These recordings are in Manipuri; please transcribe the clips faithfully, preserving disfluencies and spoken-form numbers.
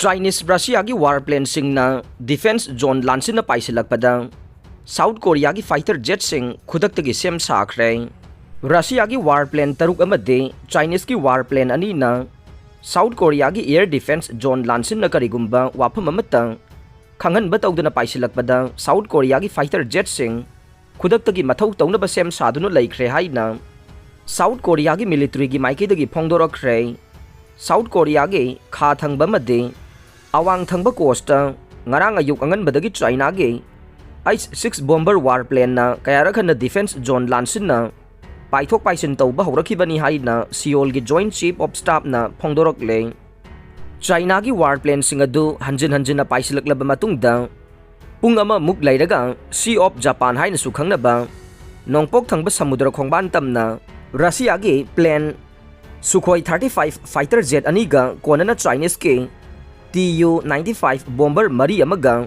Chinese Russiaꯒꯤ war planeꯁꯤꯡꯅ defense zone ꯂꯥꯟꯁꯤꯟꯅ ꯄꯥꯏꯁꯤꯜꯂꯛꯄꯗ South Koreaꯒꯤ fighter jetꯁꯤꯡ ꯈꯨꯗꯛꯇꯒꯤ ꯁꯦꯝ ꯁꯥꯈ꯭ꯔꯦ꯫ Russiaꯒꯤ war plane ꯇꯔꯨꯛ ꯑꯃꯗꯤ Chineseꯀꯤ war plane ꯑꯅꯤꯅ South Koreaꯒꯤ air defense zone ꯂꯥꯟꯁꯤꯟꯅ ꯀꯔꯤꯒꯨꯝꯕ ꯋꯥꯐꯝ ꯑꯃꯠꯇ ꯈꯪꯍꯟꯕ ꯇꯧꯗꯅ ꯄꯥꯏꯁꯤꯜꯂꯛꯄꯗ South Koreaꯒꯤ fighter jetꯁꯤꯡ ꯈꯨꯗꯛꯇꯒꯤ ꯃꯊꯧ ꯇꯧꯅꯕ ꯁꯦꯝ ꯁꯥꯗꯨꯅ ꯂꯩꯈ꯭ꯔꯦ ꯍꯥꯏꯅ South Koreaꯒꯤ militaryꯒꯤ ꯃꯥꯏꯀꯩꯗꯒꯤ ꯐꯣꯡꯗꯣꯔꯛꯈ꯭ꯔꯦ꯫ South Koreaꯒꯤ ꯈꯥ ꯊꯪꯕ ꯑꯃꯗꯤ ꯑꯋꯥꯡ ꯊꯪꯕ coastꯇ ꯉꯔꯥꯡ ꯑꯌꯨꯛ ꯑꯉꯟꯕꯗꯒꯤ Chinaꯒꯤ H six bomber war planeꯅ ꯀꯌꯥꯔꯛ ꯍꯟꯅ defense zone ꯂꯥꯟꯁꯤꯟꯅ ꯄꯥꯏꯊꯣꯛ ꯄꯥꯏꯁꯤꯟ ꯇꯧꯕ ꯍꯧꯔꯛꯈꯤꯕꯅꯤ ꯍꯥꯏꯅ Seoulꯒꯤ Joint Chief of Staffꯅ ꯐꯣꯡꯗꯣꯔꯛꯂꯦ꯫ Chinaꯒꯤ war planeꯁꯤꯡ ꯑꯗꯨ ꯍꯟꯖꯤꯟ ꯍꯟꯖꯤꯟꯅ ꯄꯥꯏꯁꯤꯜꯂꯛꯂꯕ ꯃꯇꯨꯡꯗ ꯄꯨꯡ ꯑꯃꯃꯨꯛ ꯂꯩꯔꯒ Sea of Japan ꯍꯥꯏꯅꯁꯨ ꯈꯪꯅꯕ ꯅꯣꯡꯄꯣꯛ ꯊꯪꯕ ꯁꯃꯨꯗ꯭ꯔ ꯈꯣꯡꯕꯥꯟ ꯇꯝꯅ Russiaꯒꯤ plane Sukhoi thirty-five fighter jet ꯑꯅꯤꯒ ꯀꯣꯟꯅꯅ Chineseꯀꯤ Tu ninety-five bomber ꯃꯔꯤ ꯑꯃꯒ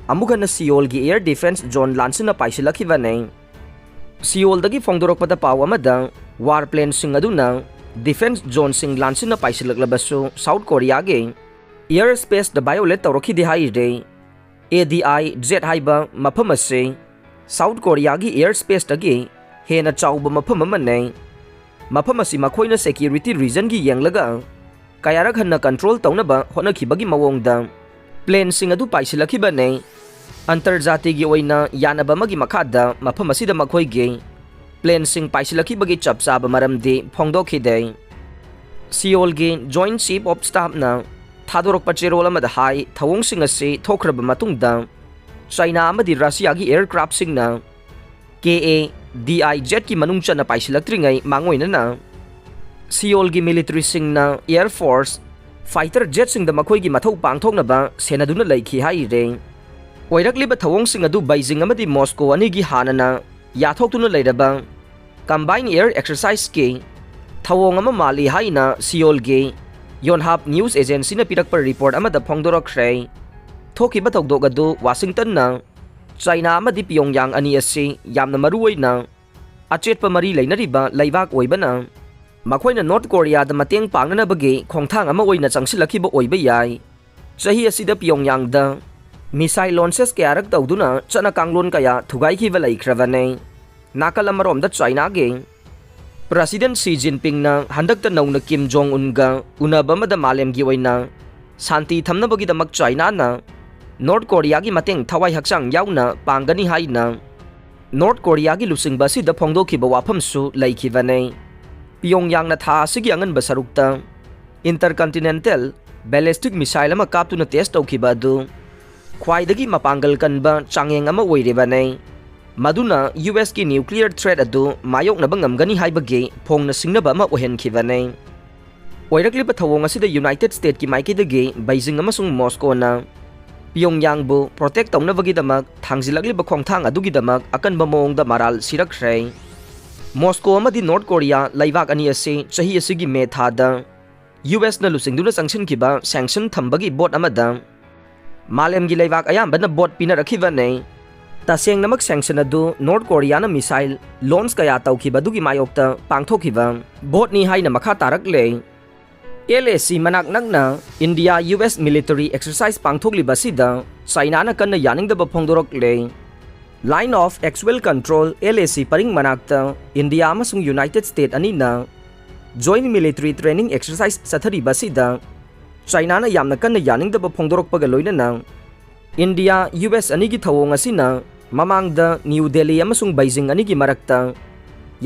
ꯑꯃꯨꯛ ꯍꯟꯅ Seoulꯒꯤ air defense zone ꯂꯥꯟꯁꯤꯟꯅ ꯄꯥꯏꯁꯤꯜꯂꯛꯈꯤꯕꯅꯤ꯫ Seoulꯗꯒꯤ ꯐꯣꯡꯗꯣꯔꯛꯄꯗ ꯄꯥꯎ ꯑꯃꯗ war planeꯁꯤꯡ ꯑꯗꯨꯅ defense zoneꯁꯤꯡ ꯂꯥꯟꯁꯤꯟꯅ ꯄꯥꯏꯁꯤꯜꯂꯛꯂꯕꯁꯨ South Koreaꯒꯤ air spaceꯇ violate ꯇꯧꯔꯛꯈꯤꯗꯦ ꯍꯥꯏꯔꯤ꯫ ADIZ ꯍꯥꯏꯕ ꯃꯐꯝ ꯑꯁꯤ South Koreaꯒꯤ air spaceꯇꯒꯤ ꯍꯦꯟꯅ ꯆꯥꯎꯕ ꯃꯐꯝ ꯑꯃꯅꯤ꯫ ꯃꯐꯝ ꯑꯁꯤ ꯃꯈꯣꯏꯅ security reasonꯒꯤ ꯌꯦꯡꯂꯒ ꯀꯌꯥꯔꯛ ꯍꯟꯅ control ꯇꯧꯅꯕ ꯍꯣꯠꯅꯈꯤꯕꯒꯤ ꯃꯑꯣꯡꯗ planeꯁꯤꯡ ꯑꯗꯨ ꯄꯥꯏꯁꯤꯜꯂꯛꯈꯤꯕꯅꯤ꯫ ꯑꯟꯇꯔꯖꯥꯇꯤꯒꯤ ꯑꯣꯏꯅ ꯌꯥꯅꯕ ꯑꯃꯒꯤ ꯃꯈꯥꯗ ꯃꯐꯝ ꯑꯁꯤꯗ ꯃꯈꯣꯏꯒꯤ planeꯁꯤꯡ ꯄꯥꯏꯁꯤꯜꯂꯛꯈꯤꯕꯒꯤ ꯆꯞ ꯆꯥꯕ ꯃꯔꯝꯗꯤ ꯐꯣꯡꯗꯣꯛꯈꯤꯗꯦ꯫ Seoulꯒꯤ Joint Chief of Staffꯅ ꯊꯥꯗꯣꯔꯛꯄ ꯆꯦꯔꯣꯜ ꯑꯃꯗ ꯍꯥꯏ, ꯊꯧꯑꯣꯡꯁꯤꯡ ꯑꯁꯤ ꯊꯣꯛꯈ꯭ꯔꯕ ꯃꯇꯨꯡꯗ China ꯑꯃꯗꯤ Russiaꯒꯤ aircraftꯁꯤꯡꯅ KADIZꯀꯤ ꯃꯅꯨꯡ ꯆꯟꯅ ꯄꯥꯏꯁꯤꯜꯂꯛꯇ꯭ꯔꯤꯉꯩ ꯃꯥꯡꯑꯣꯏꯅꯅ Seoulꯒꯤ militaryꯁꯤꯡꯅ air force fighter jetꯁꯤꯡꯗ ꯃꯈꯣꯏꯒꯤ ꯃꯊꯧ ꯄꯥꯡꯊꯣꯛꯅꯕ ꯁꯦꯟꯅꯗꯨꯅ ꯂꯩꯈꯤ ꯍꯥꯏꯔꯤ꯫ ꯑꯣꯏꯔꯛꯂꯤꯕ ꯊꯧꯑꯣꯡꯁꯤꯡ ꯑꯗꯨ Beijing ꯑꯃꯗꯤ Moscow ꯑꯅꯤꯒꯤ ꯍꯥꯟꯅꯅ ꯌꯥꯊꯣꯛꯇꯨꯅ ꯂꯩꯔꯕ combined air exerciseꯀꯤ ꯊꯧꯑꯣꯡ ꯑꯃ ꯃꯥꯜꯂꯤ ꯍꯥꯏꯅ Seoulꯒꯤ Yonhap News Agencyꯅ ꯄꯤꯔꯛꯄ report ꯑꯃꯗ ꯐꯣꯡꯗꯣꯔꯛꯈ꯭ꯔꯦ꯫ ꯊꯣꯛꯈꯤꯕ ꯊꯧꯗꯣꯛ ꯑꯗꯨ Washingtonꯅ China ꯑꯃꯗꯤ Pyongyang ꯑꯅꯤ ꯑꯁꯤ ꯌꯥꯝꯅ ꯃꯔꯨ ꯑꯣꯏꯅ ꯑꯆꯦꯠꯄ ꯃꯔꯤ ꯂꯩꯅꯔꯤꯕ ꯂꯩꯕꯥꯛ ꯑꯣꯏꯕꯅ, ꯃꯈꯣꯏꯅ North Koreaꯗ ꯃꯇꯦꯡ ꯄꯥꯡꯅꯅꯕꯒꯤ ꯈꯣꯡꯊꯥꯡ ꯑꯃ ꯑꯣꯏꯅ ꯆꯪꯁꯤꯜꯂꯛꯈꯤꯕ ꯑꯣꯏꯕ ꯌꯥꯏ꯫ ꯆꯍꯤ ꯑꯁꯤꯗ ꯄꯤꯌꯣꯡꯌꯥꯡꯗ missile launches ꯀꯌꯥꯔꯛ ꯇꯧꯗꯨꯅ ꯆꯠꯅ ꯀꯥꯡꯂꯣꯟ ꯀꯌꯥ ꯊꯨꯒꯥꯏꯈꯤꯕ ꯂꯩꯈ꯭ꯔꯕꯅꯤ꯫ ꯅꯥꯀꯜ ꯑꯃꯔꯣꯝꯗ ꯆꯥꯏꯅꯥꯒꯤ President ꯁꯤ ꯖꯤꯟꯄꯤꯡꯅ ꯍꯟꯗꯛꯇ ꯅꯧꯅ ꯀꯤꯝ ꯖꯣꯡ ꯎꯟꯒ ꯎꯅꯕ ꯑꯃꯗ ꯃꯥꯂꯦꯝꯒꯤ ꯑꯣꯏꯅ ꯁꯥꯟꯇꯤ ꯊꯝꯅꯕꯒꯤꯗꯃꯛ ꯆꯥꯏꯅꯥꯅ ꯅꯣꯔꯠ ꯀꯣꯔꯤꯌꯥꯒꯤ ꯃꯇꯦꯡ ꯊꯋꯥꯏ ꯍꯛꯆꯥꯡ ꯌꯥꯎꯅ ꯄꯥꯡꯒꯅꯤ ꯍꯥꯏꯅ ꯅꯣꯔꯠ ꯀꯣꯔꯤꯌꯥꯒꯤ ꯂꯨꯆꯤꯡꯕ ꯑꯁꯤꯗ ꯐꯣꯡꯗꯣꯛꯈꯤꯕ ꯋꯥꯐꯝꯁꯨ ꯂꯩꯈꯤꯕꯅꯤ꯫ ꯄꯤꯌꯣꯡꯌꯥꯡꯅ ꯊꯥ ꯑꯁꯤꯒꯤ ꯑꯉꯟꯕ ꯁꯔꯨꯛꯇ intercontinental ballistic missile ꯑꯃ ꯀꯥꯞꯇꯨꯅ test ꯇꯧꯈꯤꯕ ꯑꯗꯨ ꯈ꯭ꯋꯥꯏꯗꯒꯤ ꯃꯄꯥꯡꯒꯜ ꯀꯟꯕ ꯆꯥꯡꯌꯦꯡ ꯑꯃ ꯑꯣꯏꯔꯤꯕꯅꯤ꯫ ꯃꯗꯨꯅ ꯌꯨ ꯑꯦꯁꯀꯤ nuclear threat ꯑꯗꯨ ꯃꯥꯌꯣꯛꯅꯕ ꯉꯝꯒꯅꯤ ꯍꯥꯏꯕꯒꯤ ꯐꯣꯡꯅ ꯁꯤꯡꯅꯕ ꯑꯃ ꯑꯣꯏꯍꯟꯈꯤꯕꯅꯤ꯫ ꯑꯣꯏꯔꯛꯂꯤꯕ ꯊꯧꯑꯣꯡ ꯑꯁꯤꯗ ꯌꯨꯅꯥꯏꯇꯦꯗ ꯁ꯭ꯇꯦꯠꯀꯤ ꯃꯥꯏꯀꯩꯗꯒꯤ ꯕꯩꯖꯤꯡ ꯑꯃꯁꯨꯡ ꯃꯣꯁꯀꯣꯅ ꯄꯤꯌꯣꯡꯌꯥꯡꯕꯨ protect ꯇꯧꯅꯕꯒꯤꯗꯃꯛ ꯊꯥꯡꯖꯤꯜꯂꯛꯂꯤꯕ ꯈꯣꯡꯊꯥꯡ ꯑꯗꯨꯒꯤꯗꯃꯛ ꯑꯀꯟꯕ ꯃꯑꯣꯡꯗ ꯃꯔꯥꯜ ꯁꯤꯔꯛꯈ꯭ꯔꯦ꯫ ꯃꯣꯁꯀꯣ ꯑꯃꯗꯤ ꯅꯣꯔꯠ ꯀꯣꯔꯤꯌꯥ ꯂꯩꯕꯥꯛ ꯑꯅꯤ ꯑꯁꯤ ꯆꯍꯤ ꯑꯁꯤꯒꯤ ꯃꯦ ꯊꯥꯗ ꯌꯨ ꯑꯦꯁꯅ ꯂꯨꯆꯤꯡꯗꯨꯅ ꯆꯪꯁꯤꯟꯈꯤꯕ sanction ꯊꯝꯕꯒꯤ vote ꯑꯃꯗ ꯃꯥꯂꯦꯝꯒꯤ ꯂꯩꯕꯥꯛ ꯑꯌꯥꯝꯕꯅ vote ꯄꯤꯅꯔꯛꯈꯤꯕꯅꯤ꯫ ꯇꯁꯦꯡꯅꯃꯛ sanction ꯑꯗꯨ ꯅꯣꯔꯠ ꯀꯣꯔꯤꯌꯥꯅ missile launch ꯀꯌꯥ ꯇꯧꯈꯤꯕ ꯑꯗꯨꯒꯤ ꯃꯥꯌꯣꯛꯇ ꯄꯥꯡꯊꯣꯛꯈꯤꯕ voteꯅꯤ ꯍꯥꯏꯅ ꯃꯈꯥ ꯇꯥꯔꯛꯂꯦ꯫ ꯑꯦꯜ ꯑꯦ ꯁꯤ ꯃꯅꯥꯛ ꯅꯛꯅ India U S military exercise ꯄꯥꯡꯊꯣꯛꯂꯤꯕ ꯑꯁꯤꯗ ꯆꯥꯏꯅꯥꯅ ꯀꯟꯅ ꯌꯥꯅꯤꯡꯗꯕ ꯐꯣꯡꯗꯣꯔꯛꯂꯦ꯫ Line of Actual Control, L A C ꯄꯔꯤꯡ ꯃꯅꯥꯛꯇ ꯏꯟꯗꯤꯌꯥ ꯑꯃꯁꯨꯡ ꯌꯨꯅꯥꯏꯇꯦꯗ ꯁ꯭ꯇꯦꯠ ꯑꯅꯤꯅ joint military training exercise ꯆꯠꯊꯔꯤꯕ ꯑꯁꯤꯗ ꯆꯥꯏꯅꯥꯅ ꯌꯥꯝꯅ ꯀꯟꯅ ꯌꯥꯅꯤꯡꯗꯕ ꯐꯣꯡꯗꯣꯔꯛꯄꯒ ꯂꯣꯏꯅꯅ ꯏꯟꯗꯤꯌꯥ ꯌꯨ ꯑꯦꯁ ꯑꯅꯤꯒꯤ ꯊꯧꯑꯣꯡ ꯑꯁꯤꯅ ꯃꯃꯥꯡꯗ ꯅ꯭ꯌꯨ ꯗꯦꯜꯂꯤ ꯑꯃꯁꯨꯡ ꯕꯩꯖꯤꯡ ꯑꯅꯤꯒꯤ ꯃꯔꯛꯇ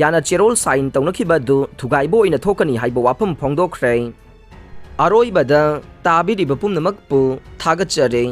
ꯌꯥꯅ ꯆꯦꯔꯣꯜ sign ꯇꯧꯅꯈꯤꯕ ꯑꯗꯨ ꯊꯨꯒꯥꯏꯕ ꯑꯣꯏꯅ ꯊꯣꯛꯀꯅꯤ ꯍꯥꯏꯕ ꯋꯥꯐꯝ ꯐꯣꯡꯗꯣꯛꯈ꯭ꯔꯦ꯫ ꯑꯔꯣꯏꯕꯗ ꯇꯥꯕꯤꯔꯤꯕ ꯄꯨꯝꯅꯃꯛꯄꯨ ꯊꯥꯒꯠꯆꯔꯤ꯫